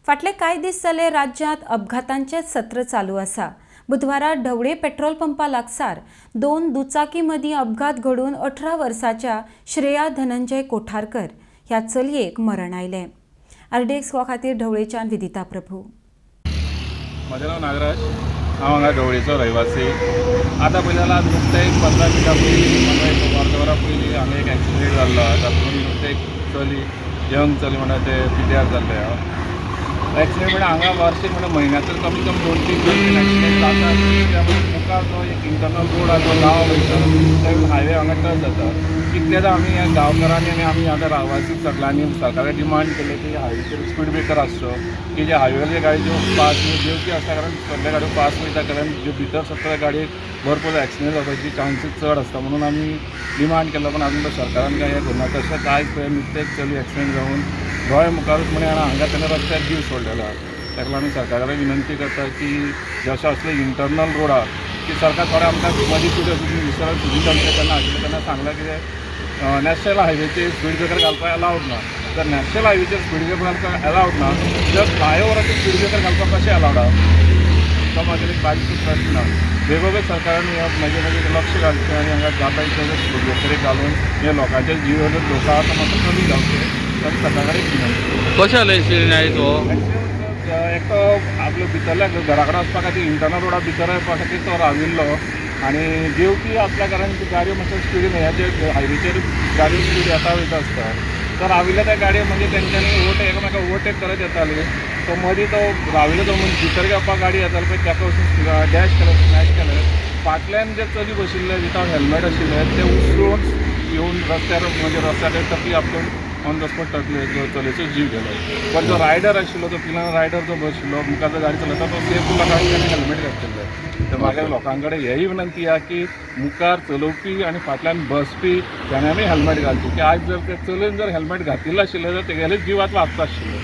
फाटले कांय दीस जाले राज्यांत अपघातांचें सत्र चालू आसा. बुधवारा ढवळे पेट्रोल पंपा लागसार दोन दुचाकी मदीं अपघात घडून 18 वर्साच्या श्रेया धनंजय कोठारकर ह्या चलयेक मरण आयलें. आरडीएक्स गोवा खातीर ढवळेच्यान विदिता प्रभू. म्हजें नांव नागराज, हांव हांगा ढवळीचो रहिवासी. आतां पळयत जाल्यार नुकतें एक 15 मिनटां पयलीं, 15 एक अर्द वरां पयलीं हांगा एक एक्सिडंट जाल्लो आहा. तातूंत नुकतें एक चली, यंग चली म्हणटा तें पिड्ड्यार जाल्लें आहा. एक्सिडंट म्हणल्यार हांगा वर्सीक म्हणल्यार म्हयन्याक तर कमी कमी दोन तीन दोन तीन एक्सिडंट जाता. त्या मुखार जो एक इंटरनल रोड आहा, जो गांव वयता ते हायवे हांगा टच जाता. कितलेदां आमी ह्या गांवकारांनी आनी आमी आतां रावासी सगळ्यांनी सरकाराक डिमांड केले की हायवेचेर स्पीड ब्रेकर आसचो, की जे हायवेवयले गाडी ज्यो फास्ट देंवती आसता, कारण सगळे गाडयो फास्ट वयता, कारण ज्यो भितर सरता गाडयेक भरपूर एक्सिडंट जावपाची चान्सीस चड आसता म्हणून आमी डिमांड केलो. पण अजून सरकारान कांय हें करूना. तशेंच आयज पळय नुकतें एक चली एक्सिडंट जावन दोळे मुखारूच म्हणे हांगा तेणें रस्त्यार जीव सोडलेलो आहा. ताका लागून आमी सरकारा कडेन विनंती करता की जशें असले इंटरनल रोडार की सरकार थोडे आमकां मदीं कितें मिनिस्टरान सुदीक आमकां तेन्ना आशिल्लें तेन्ना सांगलां कितें, नॅशनल हायवेचेर स्पीड ब्रेकर घालपाक अलावड ना. तर नॅशनल हायवेचेर स्पीड ब्रेकर घालपाक अलावड ना जर फ्लायओवराचेर स्पीड ब्रेकर घालपाक कशें अलावड आहा? तो म्हाजें एक बारीक प्रश्न. बेगोबेग सरकारान ह्या म्हाजे मागीर लक्ष घालचें आनी हांगा जाता तितले स्पीड ब्रेकर घालून हे लोकांच्या जिवाचो धोका आसा तो मातसो कमी जावचें आनी सरकारा कडेन विनंती. कशें जालें एक्सिडंट आयज हो? एक्सिडंट एकटो आपल्या भितरल्या घरा कडेन वचपा खातीर इंटरनल रोडा भितर येवपा खातीर तो राविल्लो आनी देंवती आसल्या कारणान ती गाडयो मातशे स्पिडीन, ह्याचेर हायवेचेर गाडयो स्पीड येता वयता आसता. तो राविल्ल्या त्या गाडयो म्हणजे तेंच्यांनी ओवरटेक, एकामेका ओवरटेक करत येताली. तो मदीं तो राविल्लो, तो मदीं भितर घेवपाक गाडी येताली पळय, ताका वचून डॅश केलें, स्मॅश केलें. फाटल्यान जे चली बशिल्ले विथआउट हेल्मेट आशिल्ले, ते उसळून येवन रस्त्यार, म्हणजे रस्त्यार तकली आपटून ऑन the spot तकले चलयेचो जीव गेलो. पण जो रायडर आशिल्लो, तो पिलान रायडर जो बशिल्लो मुखार, जो गाडी चलयता, तो सेफ उरला, कारण ताणें हेल्मेट घातिल्लें. तर म्हागे लोकां कडेन हेय विनंती आहा की मुखार चलोवपी आनी फाटल्यान बसपी ताणें आमी हेल्मेट घालची, की आयज जर ते चलयेन जर हेल्मेट घातिल्लें आशिल्लें जाल्यार तेगेले जिवात वाचता आशिल्लें.